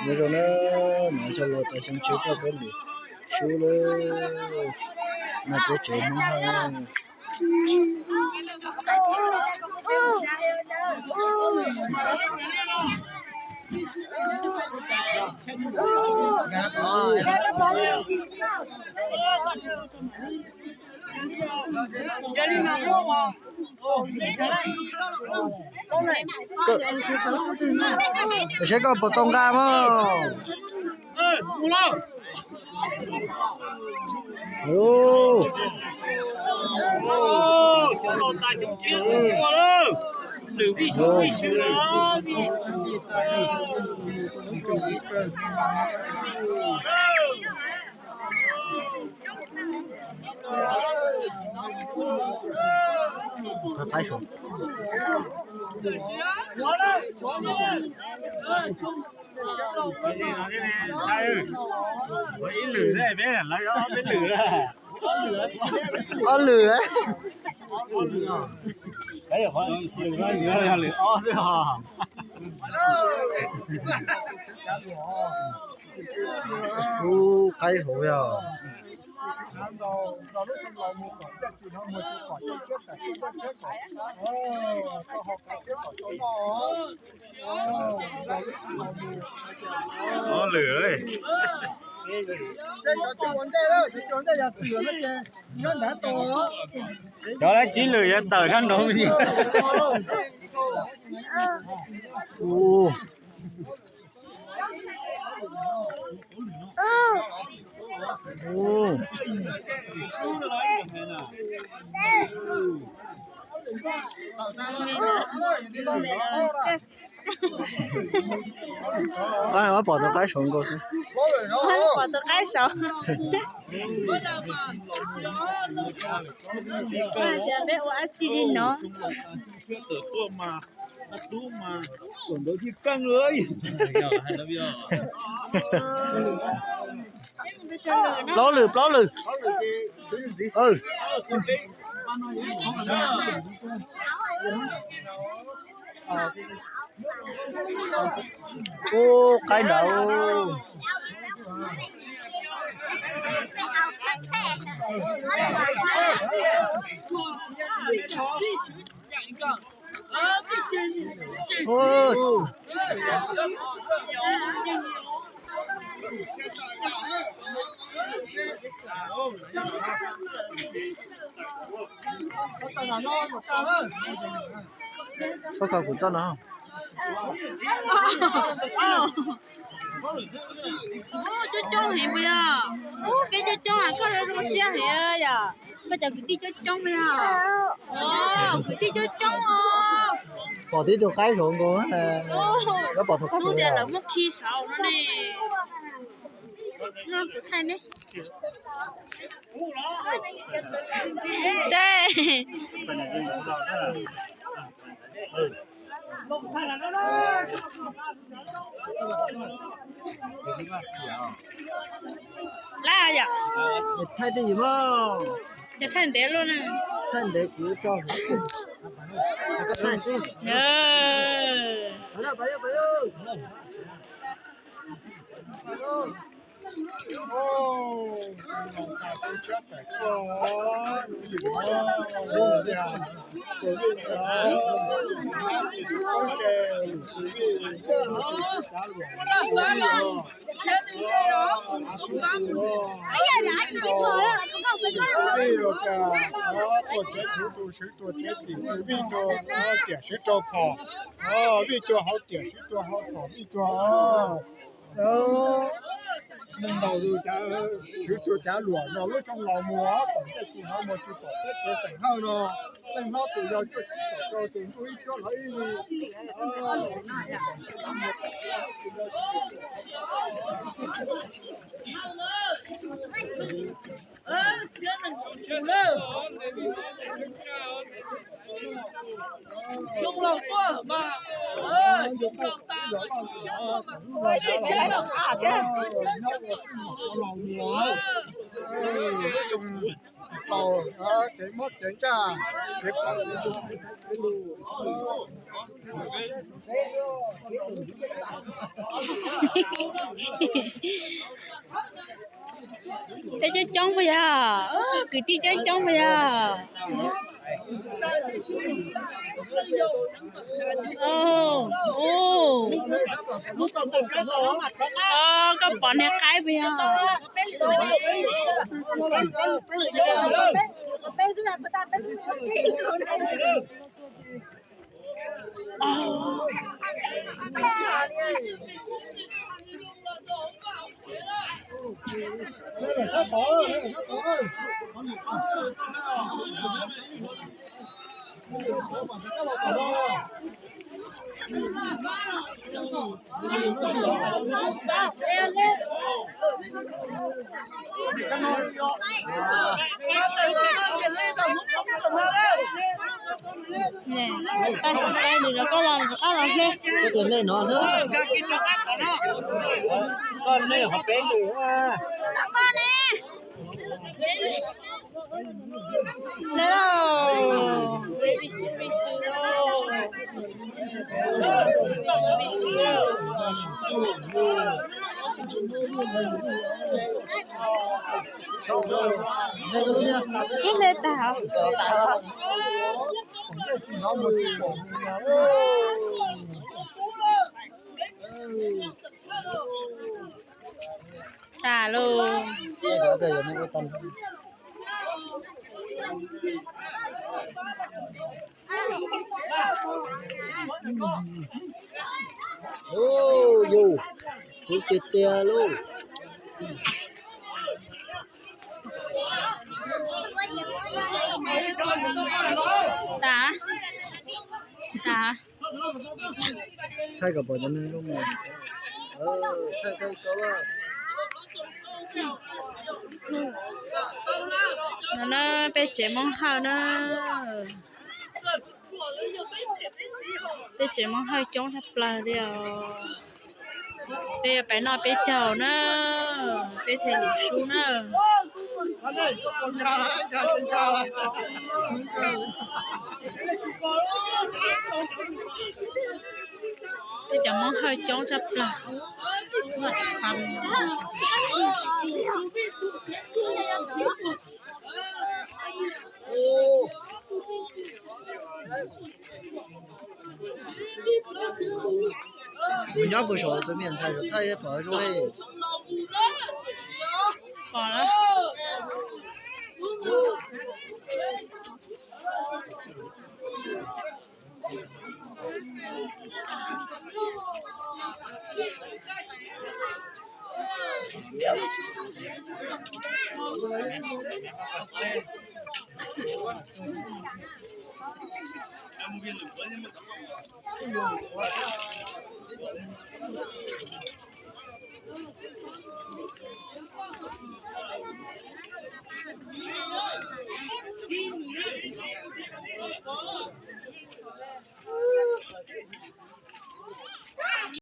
Nyob zoo na, no xyoo laus tas xyoo tshiab tuaj peb lwm sub lawm, no peb tsev Hmoob hab. Saib koj puas tau nqa mog. Ib lwm, lawv ob peb lwm. Ob lwm. Lwm ob xwb os. Ub, qaib hauv yog. Ob lwm. Cov lab tsib lwm yuav tawm sab nraud. Pom tus qaib saud nkaus xwb. Pom tus qaib saud. Tias peb ua dab tsi li no. Plaub lwm, plaub lwm. Ub, qaib nrad. Koj kho kuv txoj no. Coob coob heev puas yog? Ub, peb coob coob, koj zoo siab heev yom. Koj cov kwv tij coob coob puas yog? Kwv tij coob coob os. Pom tib tug qaib saud nkaus. Koj pom thaum koj tias lawv muab khi saud no ne. No kuv thaij ne. Tej. Lab yom. Thaij twj ywm mog. Ces thaij ntev luaj na. Thaij ntev kuv tso. Vij rau tuam tsev txim, vij rau tiam swv rau phom, vij rau hauv tiam swv rau hauv phom, vij rau neeg ntaus tus cav swv tus cav luam no lub xyoo laus mus, pom tej tsis hlob mus tsis pom teb chaws xeem Hawj no, leej hlob tus yau cuaj tsib tom rau tus ntuj ib cuab hlob ib li. Xyoo laus tuaj mas, xyoo laus tas mas Peb coob coob puas yog? Kwv tij coob coob puas yog? Koj pom niag qaib puas yog? Tab sis peb nws rov qab los, rov qab los hle. Koj tus hle no xwb. Koj hle hov peb nws. Hle lauj, peb pib swb pib swb lauj, pib swb pib swb. Twb hle tag. Tas lauj. Yus, kuv tiag tiag lauj. Tas, tas. Thaij kom pom cov neeg zoo mus. Thaij, thaij koj. No na, peb tsev Hmoob Hawj na. Peb tsev Hmoob Hawj coob tshaj plaws li os. Peb yuav pais noj peb caug na, peb thiaj lwm sub na. Peb cov Hmoob Hawj coob tshaj plaws. Mus nyob puag saum tus me ntxhais saum thaij pom zoo li. Pom lawm.